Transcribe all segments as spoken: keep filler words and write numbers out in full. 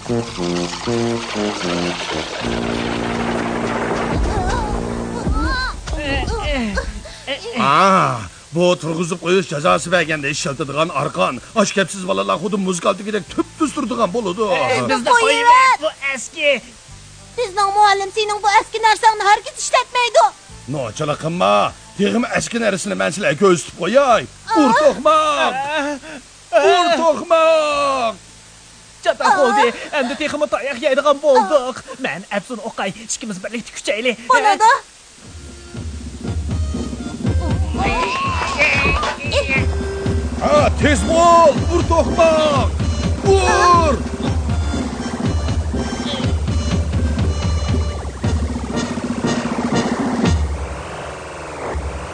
ئا، بۇ تۇرغۇزۇپ قويۇش جازاسى بەرگەندە ئىشلىتىدىغان ئارقان. ئاشۇ كەپسىز بالىلار خۇددى مۇزىكالدىكىدەك تۈپتۈز تۇرىدىغان بولىدۇ. بىزنى قويۇۋەت، بۇ ئەسكى. بىزنىڭ مۇئەللىم سېنىڭ بۇ ئەسكى نەرسەڭنى ھەرگىز ئىشلەتمەيدۇ. نوچىلىق قىلما. تېخىمۇ ئەسكى نەرسىنى مەن سىلەرگە كۆرسىتىپ قوياي. ئۇر توقماق! ئۇر توقماق! چاتاق بولدى. ئەمدى تېخىمۇ تاياق يەيدىغان بولدۇق. مەن ئەپسۇن ئوقاي. ئىككىمىز بىرلىكتە كۈچەيلى. بولىدۇ. ھە، تېز بول! ئۇر توقماق! ئۇر!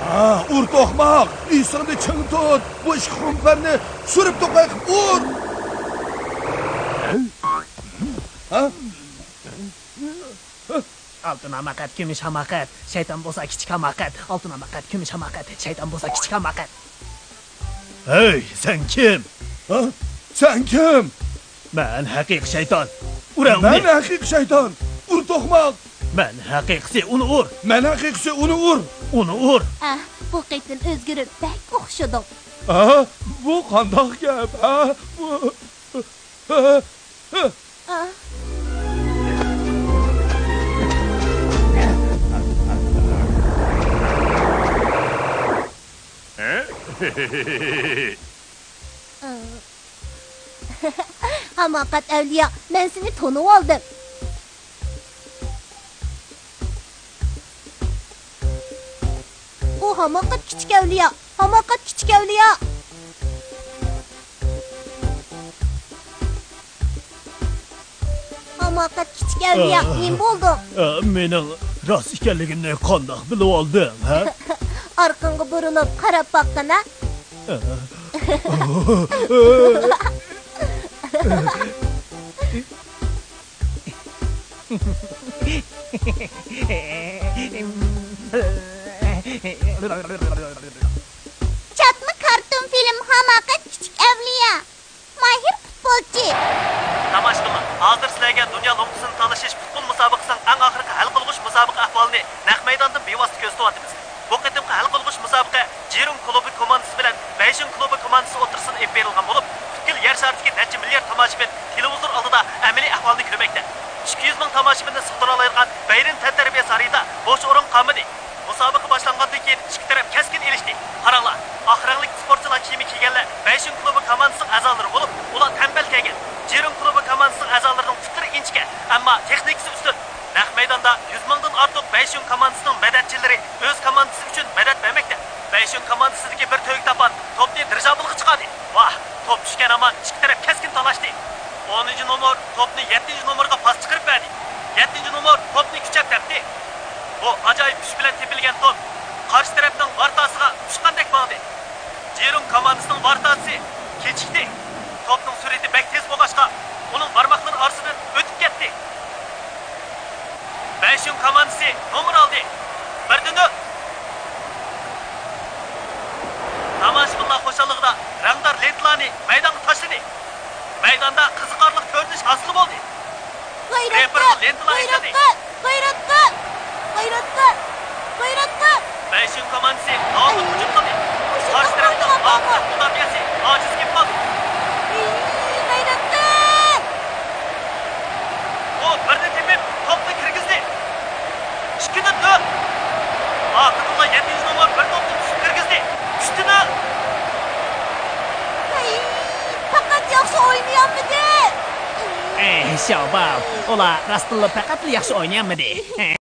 ھە، ئۇر توقماق! ئېسىڭنى چىڭ تۇت! بۇ ئىككى خۇمپەرنى سۈرۈپ توقاي قىپ ئۇر! ھە؟ ئالتۇن ھاماقەت، كۈمۈش ھاماقەت، شەيتان بولسا كىچىك ھاماقەت. ئالتۇن ھاماقەت، كۈمۈش ھاماقەت، شەيتان بولسا كىچىك ھاماقەت. ھەي، سەن كىم؟ ھە؟ سەن كىم؟ مەن ھەقىقىي شەيتان. ئۇرەڭنى. مەن ھەقىقىي شەيتان. ئۇر توقماق. مەن ھەقىقىيسى، ئۇنى ئۇر. مەن ھەقىقىيسى، ئۇنى ئۇر. ئۇنى ئۇر. ئەھ، بۇ قېتىم ئۆزگىرىپ بەك ئوخشىدىڭ. ئە، بۇ قانداق گەپ، ھە؟ بۇ، ھە، ھە. ئە. ھاماقەت ئەۋلىيا، مەن سېنى تونۇۋالدىم. ئۇ ھاماقەت كىچىك ئەۋلىيا، ھاماقەت كىچىك ئەۋلىيا. ھاماقەت كىچىك ئەۋلىيا، ئە، نېمە بولدۇڭ؟ ئە، مېنىڭ راست ئىكەنلىكىمنى قانداق بىلىۋالدىڭ، ھە؟ ئارقاڭغا بۇرۇلۇپ قاراپ باققىنا. ئە. چاتما كارتون فىلىم ھاماقەت كىچىك ئەۋلىيا. ماھىر پۇتبولچى. تاماشىبىنلار، ھازىر سىلەرگە دۇنيا لوڭقىسىنى تالىشىش پۇتبول مۇسابىقىسىنىڭ ئەڭ ئاخىرقى ھەل قىلغۇچ مۇسابىقە ئەھۋالىنى نەق مەيداندىن بىۋاسىتە كۆرسىتىۋاتىمىز. بۇ قېتىمقى ھەل قىلغۇچ مۇسابىقە جىرۇڭ كۇلۇبى كوماندىسى بىلەن بەيجىڭ كۇلۇبى كوماندىسى ئوتتۇرىسىدا ئېلىپ بېرىلغان بولۇپ، پۈتكۈل يەر شارىدىكى نەچچە مىليارد تاماشىبىن تېلېۋىزور ئالدىدا ئەمەلىي ئەھۋالنى كۆرمەكتە. ئىككى يۈز مىڭ تاماشىبىننى سىغدۇرالايدىغان بەيرىن تەنتەربىيە سارىيىدا بوش ئورۇن قالمىدى. مۇسابىقە باشلانغاندىن كېيىن ئىككى تەرەپ كەسكىن ئېلىشتى. قاراڭلار، ئاق رەڭلىك سپورتچىلار كىيىمى كىيگەنلەر بەيشىڭ كۇلۇبى كوماندىسىنىڭ ئەزالىرى بولۇپ، ئۇلار تەمبەل كەلگەن. جىرۇڭ كۇلۇبى كوماندىسىنىڭ ئەزالىرىنىڭ پۇتلىرى ئىنچىكە، ئەمما تېخنىكىسى ئۈستۈن. نەق مەيداندا يۈز مىڭدىن ئارتۇق بەيشىڭ كوماندىسىنىڭ مەدەتچىلىرى ئۆز كوماندىسى ئۈچۈن مەدەت بەرمەكتە. بەيشىڭ كوماندىسىدىكى بىر تۈۋرۈك تاپان توپنى دىرىژابلغا چىقاردى. ۋاھ، توپ چۈشكەن ھامان ئىككى تەرەپ كەسكىن تالاشتى. ئونىنچى نومۇر توپنى يەتتىنچى نومۇرغا پاس چىقىرىپ بەردى. يەتتىنچى نومۇر توپنى كۈچەپ تەپتى. بۇ ئاجايىپ كۈچ بىلەن تېپىلگەن توپ قارشى تەرەپنىڭ ۋارتاسىغا ئۇچقاندەك ماڭدى. جىرۇڭ كوماندىسىنىڭ ۋارتاسى كېچىكتى. توپنىڭ سۈرئىتى بەك تېز بولغاچقا، ئۇنىڭ بارماقلىرى ئارىسىدىن ئۆتۈپ كەتتى. بەيشۈن كوماندىسى نومۇر ئالدى. بىردە نۆل. تاماشىبىنلار خۇشاللىقىدا رەڭدار لېنتىلارنى مەيدانغا تاشلىدى. مەيداندا قىزىقارلىق كۆرۈنۈش ھاسىل بولدى. غەيرەت قىل! رېپېرنىڭ لېنتىلارنى ياسىدى. غەيرەت قىل! غەيرەت قىل! غەيرەت قىل! بەيشۈن كوماندىسى داۋاملىق ھۇجۇم قىلدى. قارشى تەرەپنىڭ ئاخىرقى مۇداپىئەسى ئاجىز كېلىپ قالدى. غەيرەت قىل! ئۇ بىرنى تېپىپ، توپنى كىرگۈزدى. ئىككىدە نۆل. ئاخىرىدا يەتتىنچى نومۇر بىر توپنى تۇتۇپ كىرگۈزدى. ئۈچتە نۆل. ھەي، پەقەت ياخشى ئوينىيالمىدى. ئېھ، شاۋباۋ، ئۇلار راستتىنلا پەقەتلا ياخشى ئوينىيالمىدى.